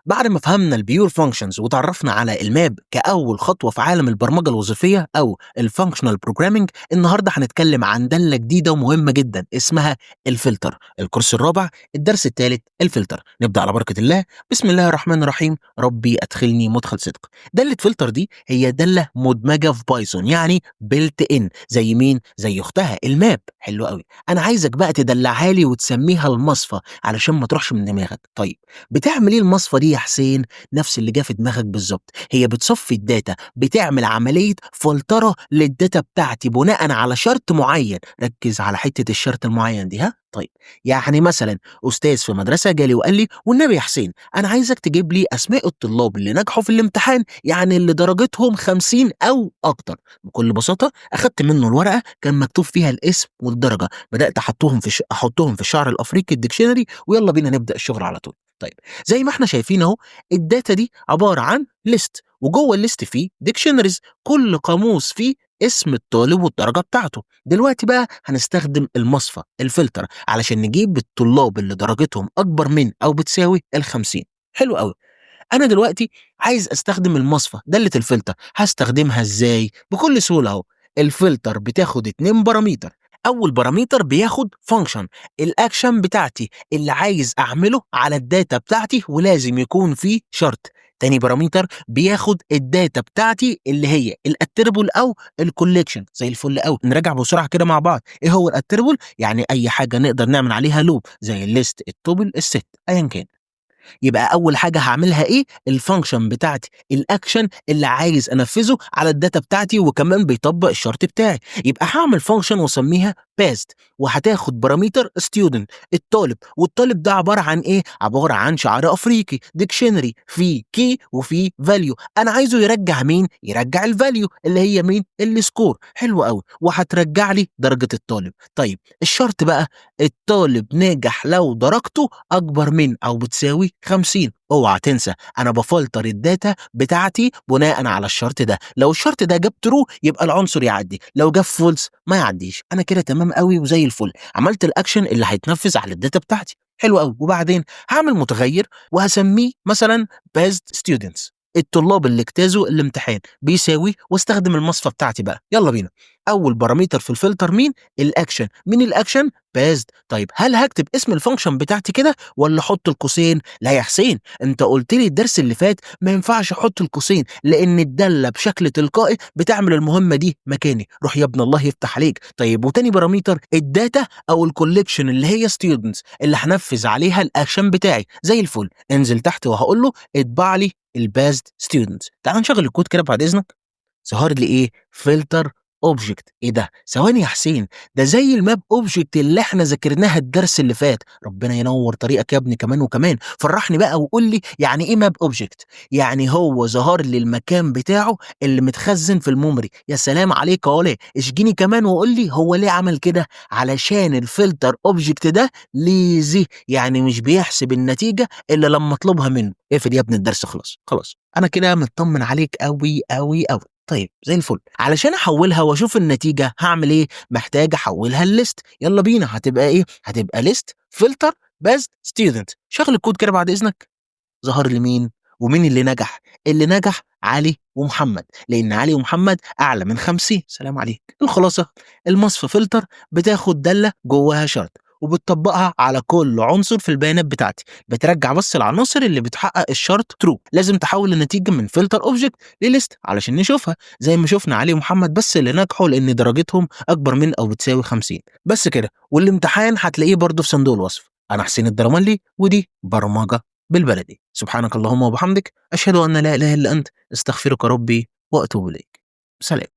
بعد ما فهمنا ال pure functions وتعرفنا على ال map كأول خطوة في عالم البرمجة الوظيفية أو ال functional programming، النهاردة هنتكلم عن دالة جديدة ومهمة جدا اسمها الفلتر. الكورس الرابع، الدرس الثالث، الفلتر. نبدأ على بركة الله. بسم الله الرحمن الرحيم، ربي أدخلني مدخل صدق. دالة فلتر دي هي دالة مدمجة في Python، يعني built in، زي مين؟ زي أختها ال map. حلو قوي. أنا عايزك بقى تدلعها لي وتسميها المصفى علشان ما تروحش من دماغك. طيب، بتعمل ايه المصفى دي يا حسين؟ نفس اللي جه في دماغك بالظبط، هي بتصفي ال data، بتعمل عملية فلترة لل data بتاعتي بناء على شرط معين. ركز على حتة الشرط المعين دي، ها. طيب، يعني مثلا استاذ في مدرسه جالي وقال لي: والنبي يا حسين، انا عايزك تجيب لي اسماء الطلاب اللي نجحوا في الامتحان، يعني اللي درجتهم 50 او اكتر. بكل بساطة اخدت منه الورقه، كان مكتوب فيها الاسم والدرجه، بدات احطهم في الشعر الافريقي ال dictionary، ويلا بينا نبدا الشغل على طول. طيب، زي ما احنا شايفين اهو، ال data دي عبارة عن list، وجوه ال list فيه dictionaries، كل قاموس فيه اسم الطالب والدرجة بتاعته. دلوقتي بقى هنستخدم المصفى الفلتر علشان نجيب الطلاب اللي درجتهم اكبر من او بتساوي ال 50. حلو قوي. انا دلوقتي عايز استخدم المصفى، دالة الفلتر، هستخدمها ازاي؟ بكل سهولة اهو. الفلتر بتاخد اتنين parameter. اول parameter بياخد function، ال action بتاعتي اللي عايز اعمله على ال data بتاعتي، ولازم يكون فيه شرط. تاني parameter بياخد ال data بتاعتي اللي هي ال iterable او ال collection. زي الفل قوي. نراجع بسرعة كده مع بعض، ايه هو ال iterable؟ يعني اي حاجة نقدر نعمل عليها loop، زي ال list، ال tuple، ال set، ايا كان. يبقى اول حاجة هعملها ايه؟ ال function بتاعتي، الاكشن اللي عايز انفذه على ال data بتاعتي، وكمان بيطبق الشرط بتاعي. يبقى هعمل function واسميها passed، وهتاخد parameter student، الطالب. والطالب ده عبارة عن ايه؟ عبارة عن شعر افريقي dictionary، فيه key وفيه value. انا عايزه يرجع مين؟ يرجع ال value اللي هي مين؟ ال score. حلو قوي. وهترجع لي درجه الطالب. طيب، الشرط بقى: الطالب ناجح لو درجته اكبر من او بتساوي 50. اوعى تنسى، انا بفلتر ال data بتاعتي بناء على الشرط ده. لو الشرط ده جاب true يبقى العنصر يعدي، لو جاب false ما يعديش. انا كده تمام قوي وزي الفل، عملت الاكشن اللي هيتنفذ على ال data بتاعتي. حلو قوي. وبعدين هعمل متغير وهسميه مثلا passed students، الطلاب اللي اجتازوا الامتحان، بيساوي، واستخدم المصفى بتاعتي بقى. يلا بينا. اول parameter في الفلتر مين؟ الاكشن. مين ال action؟ passed. طيب، هل هكتب اسم ال function بتاعتي كده ولا احط القوسين؟ لا يا حسين، انت قلت لي الدرس اللي فات ما ينفعش احط القوسين لان الدالة بشكل تلقائي بتعمل المهمة دي مكاني. روح يا ابن الله يفتح عليك. طيب، وتاني parameter ال data او ال collection اللي هي students اللي هنفذ عليها الاكشن بتاعي. زي الفل. انزل تحت وهقول له اطبع لي ال passed students. تعال نشغل الكود كده بعد اذنك. ظهر لي ايه؟ filter object. ايه ده؟ ثواني يا حسين، ده زي ال map object اللي احنا ذاكرناها الدرس اللي فات. ربنا ينور طريقك يا ابني كمان وكمان. فرحني بقى وقول لي يعني ايه map object؟ يعني هو ظهر لي المكان بتاعه اللي متخزن في ال memory. يا سلام عليك يا ولا. اشجيني كمان وقول لي هو ليه عمل كده؟ علشان ال filter object ده lazy، يعني مش بيحسب النتيجة الا لما اطلبها منه. اقفل يا ابني، الدرس خلاص خلاص. انا كده مطمن عليك قوي قوي قوي. طيب، زي الفل. علشان احولها واشوف النتيجة هعمل ايه؟ محتاج احولها ل list. يلا بينا. هتبقى ايه؟ هتبقى list filter passed student. شغل الكود كده بعد اذنك. ظهر لي مين ومين اللي نجح؟ اللي نجح علي ومحمد، لان علي ومحمد اعلى من 50. سلام عليك. الخلاصه: المصفى فلتر بتاخد داله جواها شرط وبتطبقها على كل عنصر في البيانات بتاعتي، بترجع بس العناصر اللي بتحقق الشرط true. لازم تحول النتيجة من filter object ل list علشان نشوفها، زي ما شفنا علي ومحمد بس اللي نجحوا لان درجتهم اكبر من او بتساوي 50. بس كده. والامتحان هتلاقيه برضه في صندوق الوصف. انا حسين الدرملي، ودي برمجة بالبلدي. سبحانك اللهم وبحمدك، اشهد ان لا اله الا انت، استغفرك ربي واتوب اليك. سلام.